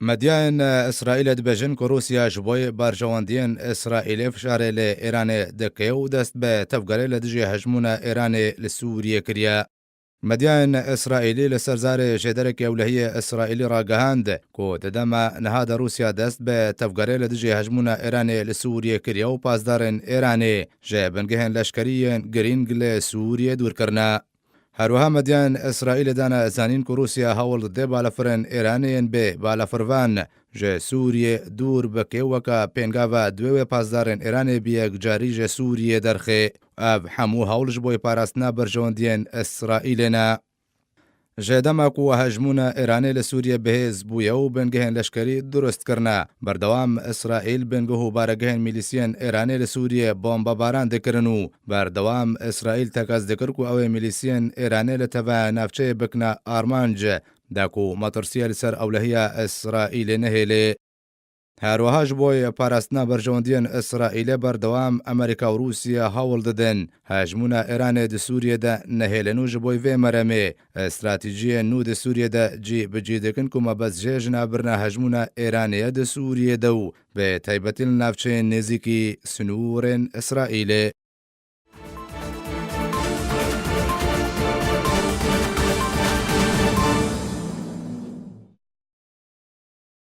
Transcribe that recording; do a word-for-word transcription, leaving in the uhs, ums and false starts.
Medyayên Îsraîlê dibêjin ku Rûsya ji bo berjewendiyên Îsraîlê fişarê li Îranê dike û dest bi tevgerê li dijî hejmûna Îranê li Sûriyê kiriye. Medyayên Îsraîlî li ser zarê jêderekî ewlehiyê Îsraîlî ragihand ku di dema niha de Rûsya dest bi tevgerê li dijî hejmûna Îranê li Sûriyê kiriye û pasdarên Îranê ji bingehên leşkerî yên girîng li Sûriyê dûr kirine. Herwiha medyayên Îsraîlê dane zanîn ku Rûsya hewl dide balafirên Îranê yên bê balafirvan ji Sûriyê dûr bike, weke pêngava divê wê pasdarên Îranê bi yekcarî ji Sûriyê derxe. Ev hemû hewl ji bo parastina berjewendiyên Îsraîlê ne. Ji dema ku hejmûna Îranê li Sûriyê bihêz bûye û bingehên leşkerî durust kirine, berdewam Îsraîl bingeh û baregehên milîsiyên Îranê li Sûriyê bombebaran dikirin û berdewam Îsraîl tekez dikir ku ew ê milîsiyên Îranê li teva navçeyê bikine armanc, da ku metirsiyê li ser ewlehiya Îsraîlê nehêlê. Her wiha ji bo parastina berjewendiyên Îsraîlê berdewam Amerîka û Rûsya hewl didin hejmûna Îranê di Sûriyê de nehêlin û ji bo vê meremê stratejiyên nû di Sûriyê de cî bi cî dikin ku mebest jê ji navbirina hejmûna Îranê ye di Sûriyê de û bi taybetî li navçeyên nêzîkî sinûrên Îsraîlê.